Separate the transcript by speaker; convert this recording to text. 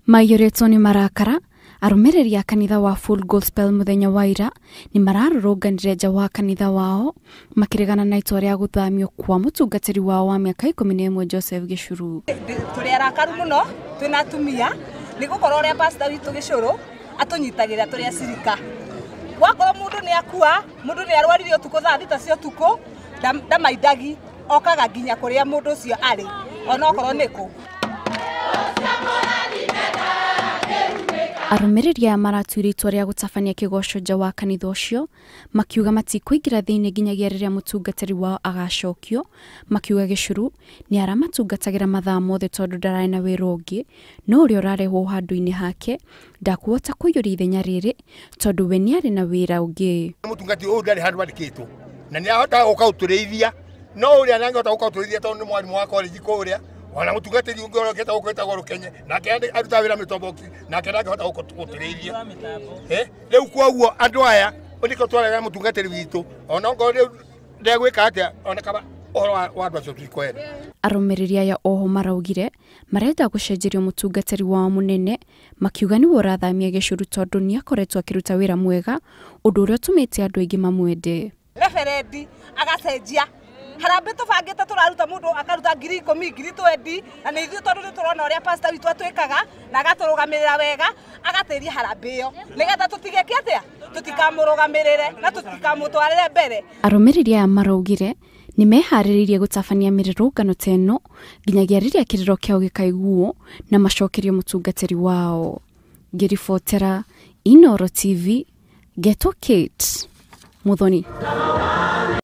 Speaker 1: Maiyũrĩtwo nĩ marakara, arũmĩrĩri a kanitha wa Full Gospel mũthenya wa ira nĩ mararũrũnganire nja wa kanitha wao makĩregana na itua rĩa gũthamio kwa mũtungatĩri wao wa mĩaka 11 Joseph Gĩcuru.
Speaker 2: Tũrĩ arakaru mũno twĩna atumia nĩ gũkorwo ũrĩa pastor witũ Gĩcũrũ atũnyitagĩrĩra tũrĩ acirika. Wakorwo mũndũ nĩ akua, mũndũ nĩ arwarire ũtukũ thaa 6 cia ũtukũ, ndamaindagi, okaga nginya kũrĩa mũndũ ũcio arĩ onokorwo nĩ kũ.
Speaker 1: Arũmĩrĩri aya maratuire itua rĩa gũtabania kĩgoco nja wa kanitha ũcio, makiuga matikũingĩra thĩinĩ nginyagia rĩrĩa mũtungatĩri wao agacokio. Makiuga Gĩcuru nĩ aramatungatagĩra mathaa mothe tondũ ndararĩ na wĩra ũngĩ, no ũrĩa ũrarehwo handũ-inĩ hake ndakũhota kũiyũria ithenya rĩrĩ tondũ we nĩarĩ na wĩra ũngĩ.
Speaker 3: Mũtungatĩri ũyũ ndarĩ handũ andĩkĩtwo na nĩahotaga gũka gũtũrĩithia, no ũrĩa ndangĩhota gũka gũtũrĩithia tondũ nĩ mwarimũ wa college kũrĩa, ona mũtungatĩri ũngĩ ũrĩa ũkĩte gũkũ wĩtagwo Rũkenye nake arutaga wĩra mĩtomboki nake ndangĩhota gũtũrĩithia. Rĩu koguo andũ aya nĩkĩo twarega mũtungatĩri witũ ona okorwo rĩu ndegwĩka atĩa ona kaba ũhoro wa andũ acio tutikwenda.
Speaker 1: Arũmĩrĩri aya oho maraugire marenda gũcenjerio mũtungatĩri wao mũnene, makiuga nĩwe ũrathamia Gĩcuru tondũ nĩakoretwo akĩruta wĩra mwega, ũndũ ũrĩa ũtũmĩte andũ aingĩ mamwende.
Speaker 2: Referendi agacenjia harambĩ tũbangĩte tũraruta mũndũ akaruta 10,000 20,000 na nĩ ithuĩ tondũ nĩtũrona ũrĩa pastor witũ atwĩkaga na agatũrũgamĩrĩra wega, agatĩria harambĩ ĩyo nĩgetha tũtigeke atĩa, tũtikamũrũgamĩrĩre na tũtikamũtwarĩre mbere.
Speaker 1: Arũmĩrĩri aya maraugire nĩ meharĩrĩirie gũtabania mĩrũrũngano ta ĩno nginyagia rĩrĩa kĩrĩro kĩao gĩkaiguo na macokerio mũtungatĩri wao. Ngĩribotera Inooro TV, Geto Kate Muthoni.